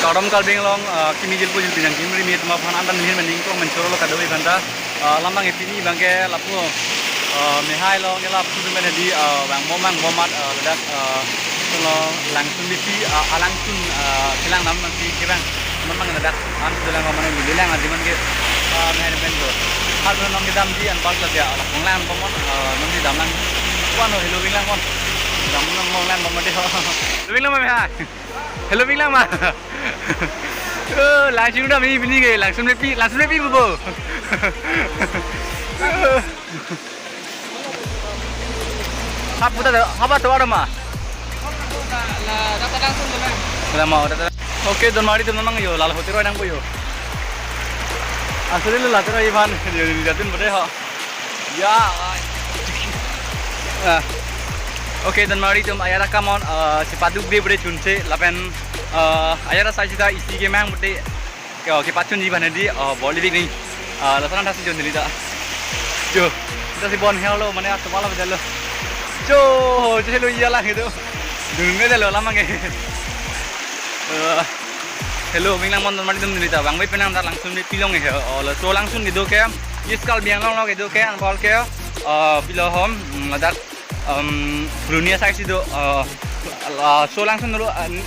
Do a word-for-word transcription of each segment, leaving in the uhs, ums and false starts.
Kardom Karbi Anglong, ah, kimi jirpo jirpi nangkimri atum aphan antan nihir maning kong menchoro lo kadokave aphanta, ah, lam abang pini abangke lapu, ah, Mehai along ke lapu tu mene di, ah, vangbom vangbom amat, ah, ladak, ah, solo Langsun Mepi, ah, Langsun, ah, kelang nam nangpi kevang. Amat abang ladak an dolang mane di lang adi man ke, ah, Mehai pen do. Hal non kedam di anpar lagi, ah, konglang bomon, ah, non di damlang. Wan ho, hello vinglang mon. Damlang konglang bomon di ho. Vinglang ma Mehai. Hello, vinglang ma. Oh, Langsun dam pini ke, Langsun Mepi, Langsun Mepi bubo. Hap puta, hap atovar ma. La, la, la, langsung jalan. Lama, udah, udah. Oke, Donmari atum nang yo, lal hotel nangpo yo. Asli lo later aja, Ivan. Yo, yo, jatun bade ho. Ya, ai. Ah. Oke, Donmari atum ajat akam on, eh, chepaduk de bre chunche, lapen, eh, ajat asai sita isi kemang pute, ke, kepachunji bane di, eh, bol-i dik ning. Eh, lason thasi jon dili ta. Jo, thasi bon helo, mane atovar lo bejalo. Jo, jo lo iya lang itu. Dun me lo lamang ke. Eh, hello, vinglang mon Donmari atum dili ta. Vangve penang ta Langsun Mepi along he. Oh, laso Langsun kedo ke, East Karbi Anglong along kedo ke, anpar ke, eh, pilo hom, mm, ladak, um, Purnia side si do, eh, laso Langsun dulu, eh,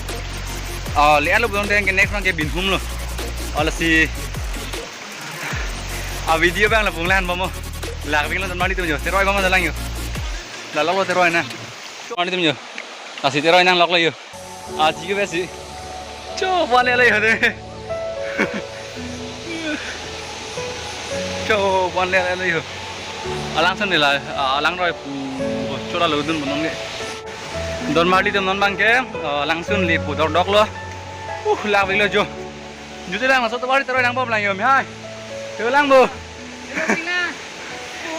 eh, le-et lo pulote ke next abangke Binhum lo. Oh, lasi, ah, video abang la punglan bomo. Lak vinglang Donmari atum jo. Teroi bomo jalang yo. La lo teroi na. Donmari atum jo. Lasi teroi nanglok lo yo. Aji ke besi. Cho, wan le le ho de. Cho, wan le le ho. Alangsun nila, ah, alang roi pu, cho la lo dun bonong ke. Donmari atum non abangke, ah, Langsun le pu dok dok lo. Uh, lak vinglo jo. Jute lang, laso tovar teroi nangbom lang yo, Mehai. Yo lang bo.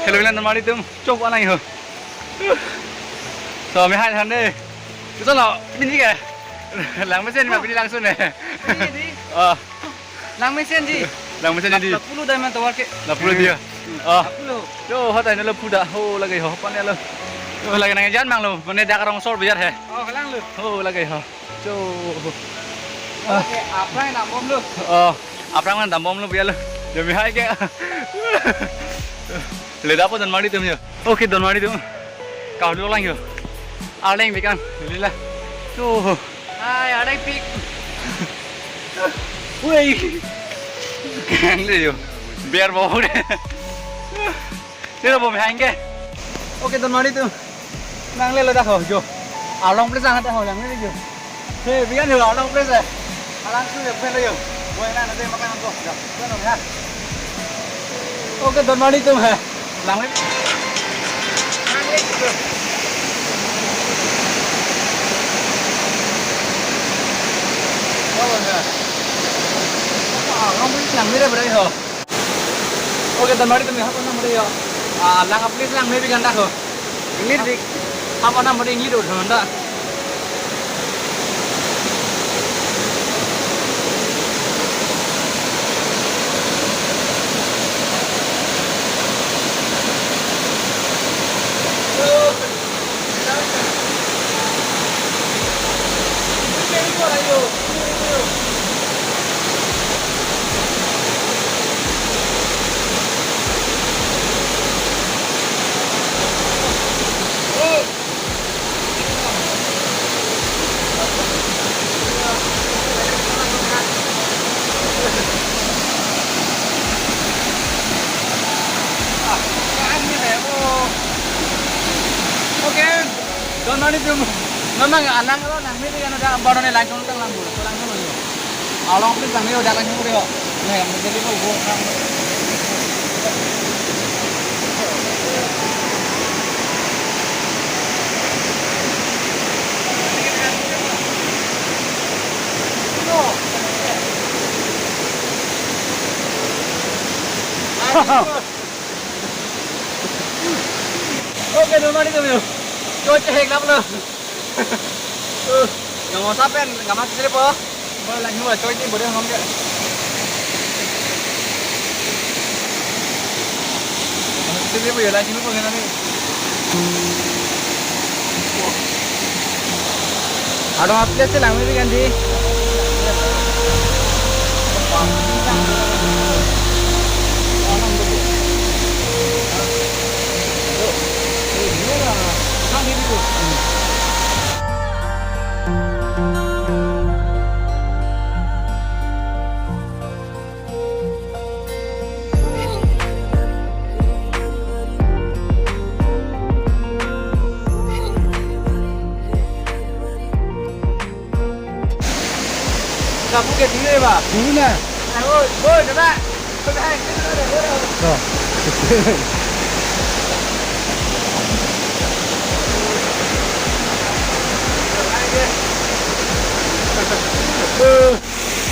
Hello, Donmari atum. Chok alang ho. So, Mehai than de. Kita lo, pini ke. Langmesen ma pini Langsun ne. Pini di. Oh. Langmesen di. Langmesen di. Lapu lo dai man tovar ke. Lapu lo dia. Oh. Lapu lo. Yo, hotai ne lapu da. Ho lagi ho, pan lo. Yo, lagi nangjan mang lo. Mane dak rong sor biar he. Oh, lang lo. Ho lagi ho. Jo. Ah. Oke, aphrang dambom lo. Oh, aphrang dambom lo biar lo. Yo Mehai ke. Le dapo Donmari atum yo. Oke, Donmari atum. Kau dulu lang yo. Arleng bikan. Lila. Jo. Hai, arleng pik. Woi. Kan le yo. Biar bau de. Ini lo bom hangke. Oke, Donmari atum. Nang le lo dak ho jo. Arlong place ang dak ho lang le jo. He, biar lo Arlong place. Alang su ya pen lo yo. Boy na na de makan ko. Jo. Biar lo ya. Oke, Donmari atum he. Lang le. Lang le jo. Oh, ya. Arlong place lang le bre ho. Oke, Donmari atum hap anam ri yo. Ah, lang a-place lang maybe ganda ho. Inglir dik. Hap anam ri inglir do honda. Oke, Donmari atum. Memang alang lo nang miti kan ada baru nih langsung tang lambu, langsung lo. Along pun kami udah langsung udah. Nih, yang menjadi lo bu. Oke, Donmari atum yo. Choi chehek laplo. Eh, nang mau sapen, nang mau sisri po. Boleh lagi mau choi ni, boleh ngomong ke. Sisri po ya, lagi mau ngomong ni. Aro apli ase lang mebi kan di. Kapu ke tinggi ba? Tinggi na. Oi, oi, coba. Coba, coba, coba. Oh.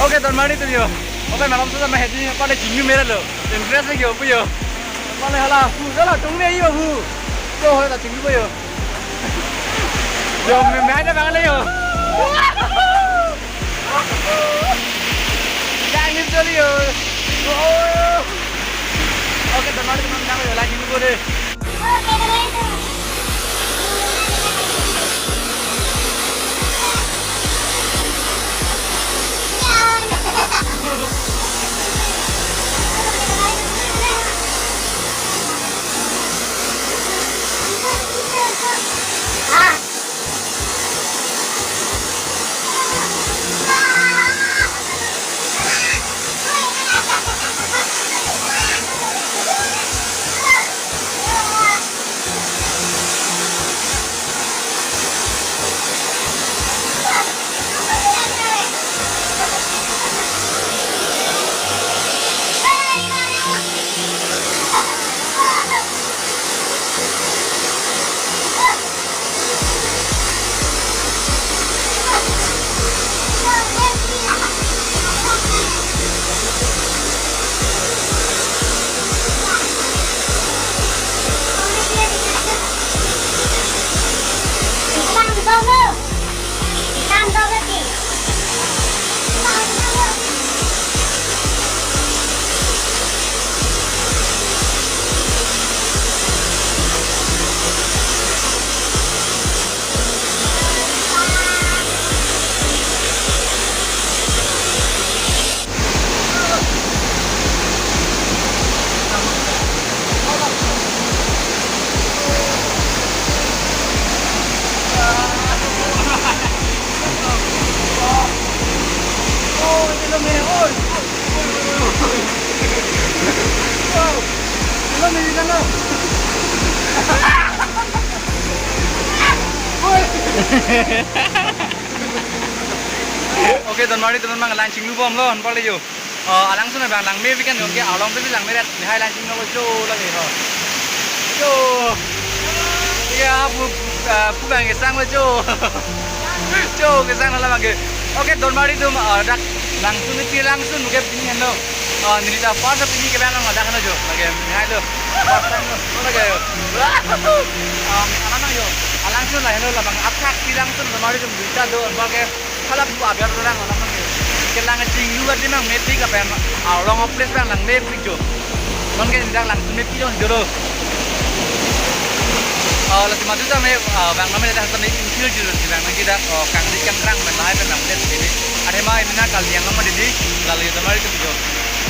Oke, donmari atum yo. Oke, malam sudah mah hedi apa le chinglu mera lo. Interest lagi yo, pu yo. Apa le hala, hu, hala, tung le yo, hu. Yo, hala, chinglu yo. Yo, me, me, ada bang le yo. Yang ini jolly yo. Oh. Oke, donmari atum, nang yo, lagi nunggu deh. Oke, donmari atum, nang lang chinglu bomlo, anpar le yo. Oh, alangsun abang lang mebi kan, yong ke along te bi lang me rat, nihai lang chinglu lo cho lagi ho. Cho. Ya, pu, ah, pu bang kesang lo cho. Cho, kesang lo bang ke. Oke, donmari atum, ah, dak langsun ni langsun ke pini heno. Ah, neli ta first pini ke bang dak heno cho. Lagi, nihai lo. First time lo, lo lagi yo. Ah, alam yo. Alangsun la heno la bang athak si langsun, donmari atum, duita do, anpar ke. Hala pu abiar orang alam nang. Kelang chinglu adim nang metik apa yang, ah, long of place bang lang metik jo. Non ke dak langsun metik jo jolo. Ah, lasi madu ta me, ah, bang nang me dak ta me infil jo si bang nang ke dak, oh, kangdi kangkrang bang lahai bang metik ini. Ada ma ini na kali yang nama didi, lalu itu mari itu jo.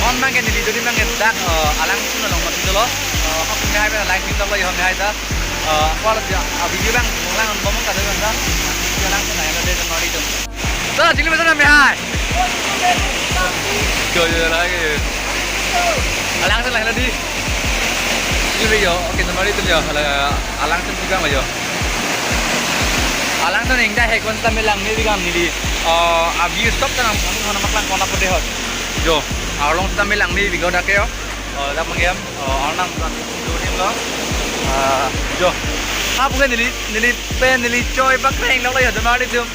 Non bang ke neli dodi bang ke dak, oh, alangsun along mati jolo. Oh, aku me hai bang langsun jolo, yo me hai ta. Ah, kuala dia, ah, video bang, lang bomong kada bang ta. Dia langsun na, yang ada nori itu. Sa, chinglu mesen na me hai. Yo, yo, lagi. Alangsun lang lagi. Chinglu yo, oke, donmari atum yo, ala, alangsun juga ma yo. Alangsun ingda hai kon ta me lang mebi kan neli. Oh, abi stop ta nang, nang, nang maklang kola pode hot. Yo, along ta me lang mebi ko dak yo. Oh, dak mangiam. Oh, arnam buat itu nih lo. Ah, yo. Apa kan neli, neli pen, neli choi pak neng lo yo, donmari atum.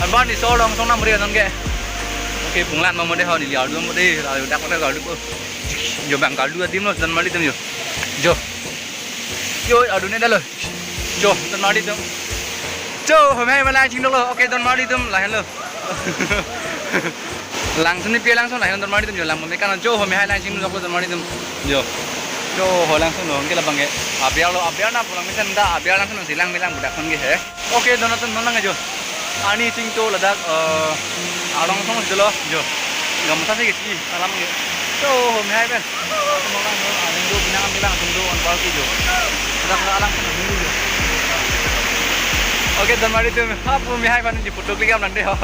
Anpar ni so long song nam ria non ke. Oke, punglan ma mode ho neli ardu mode, lalu dak mode ardu ko. Yo bang ardu adim lo, donmari atum yo. Yo. Yo, ardu ne dalo. Yo, donmari atum. Cho, home hai malang chingdolo. Okay, donmari atum lahenlo. Langsun ni pi alangsun lahen donmari atum jo, lang mame kan cho, home hai lang chingdolo donmari atum jo. Cho, ho langsun lo, ke labang ke. Abiar lo, abiar na pulang mesen ta, abiar langsun lo, silang milang budak kon ke he. Okay, don atum non lang jo. Arni chingto ladak, eh, arong song dolo jo. Gamsa si kesi alam ke. Cho, home hai pen. Atum orang jo, aling do binang bilang atum do on party jo. Ladak alang kan dulu jo. Okay, donmari atum, hap home hai pen di photo click up nang de ho.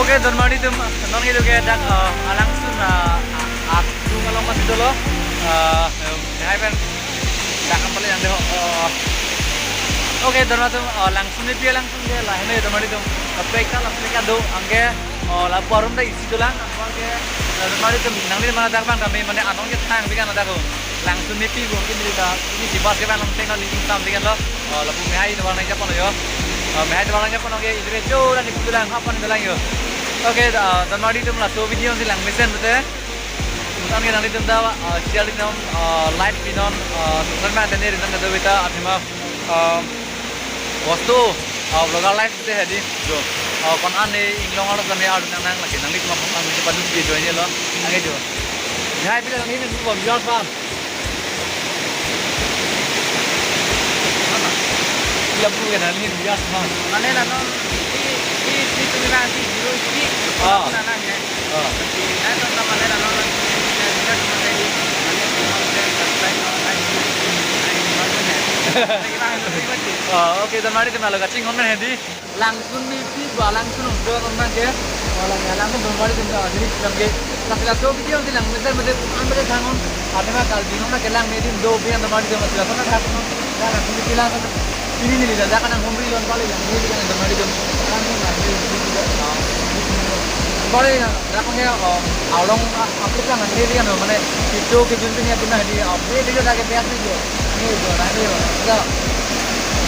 Okay, donmari atum, non ke jo ke dak, eh, alangsun, eh, a-, atung along masih dolo. Eh, hai pen. Dak kampale yang deh. Eh, okay, donmari atum, eh, langsun ni pi alangsun ke lahenlo donmari atum. Kapek ta langsun ke do, anke, eh, lapu arum ta isi dolang, anke, eh, donmari atum, nangli mana dak bang kami, mane anong ke thang, bikan dak ko. Langsun ni pi bung ke neli ta, ini si bas ke bang nang tengno ni tam bikan lo. Oh, lapu mehai doang nang japon jo. Oh, mehai doang nang japon ke idre jo dan ipu lang hapan dolang jo. Okay, ah, donmari atum laso video si lang mesen pute. Mutan ke nanglitum ta, ah, share pinon, ah, like pinon, ah, subscribe ma tene rinam kado beta athema, ah, bostu, ah, vlogger life te hedi jo. Ah, kon ane inglong aro kami adu nang nang lagi nanglitum aphan kami cepat dulu video ini lo. Lagi jo. Hai, bila ini bom jual pam. Lapu ke nangli bias man. Mane la non, i, i, i tumi bang di zero speed. Ah. Na nang ya. Ah. Di, ai, non, mane la non, di, di, di, di, di, mane, di, non, di, di, di, non, ai, ai, non, ne. Lagi bang, lagi bang, di. Ah, okay, donmari atum lo kachinghon hedi. Langsun ni pi ba langsun ong do nang ke. Walang ya langsun donmari atum ta diri bilang ke. Tapi laso video si lang mesen mesen an mesen thangon. Athema kal binong na kelang ne adim do biang donmari atum masih apa na thangon. Langsun ni pi langsun. Ini ni lihat jangan nang homri lon kali yang ini kan donmari atum. Langsun langsun. Kali ya. Dak ko ya, um, along, ah, upload lang nangne lian lo, mane, video ke jun pini atum na di, ah, upload video lagi biasa jo. Ini jo, na ini jo. Ya.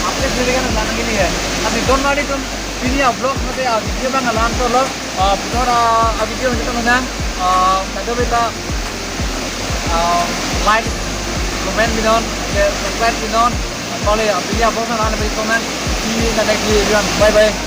Upload video kan nangne lian. Tapi donmari atum, pini, ah, vlog mate, ah, video bang alam to lo, ah, putar, ah, video itu menang, ah, kado beta, ah, like, comment pinon, ya, subscribe pinon. Kali ya, pini, ah, vlog na nangne pinon. See you in the next video. Bye bye.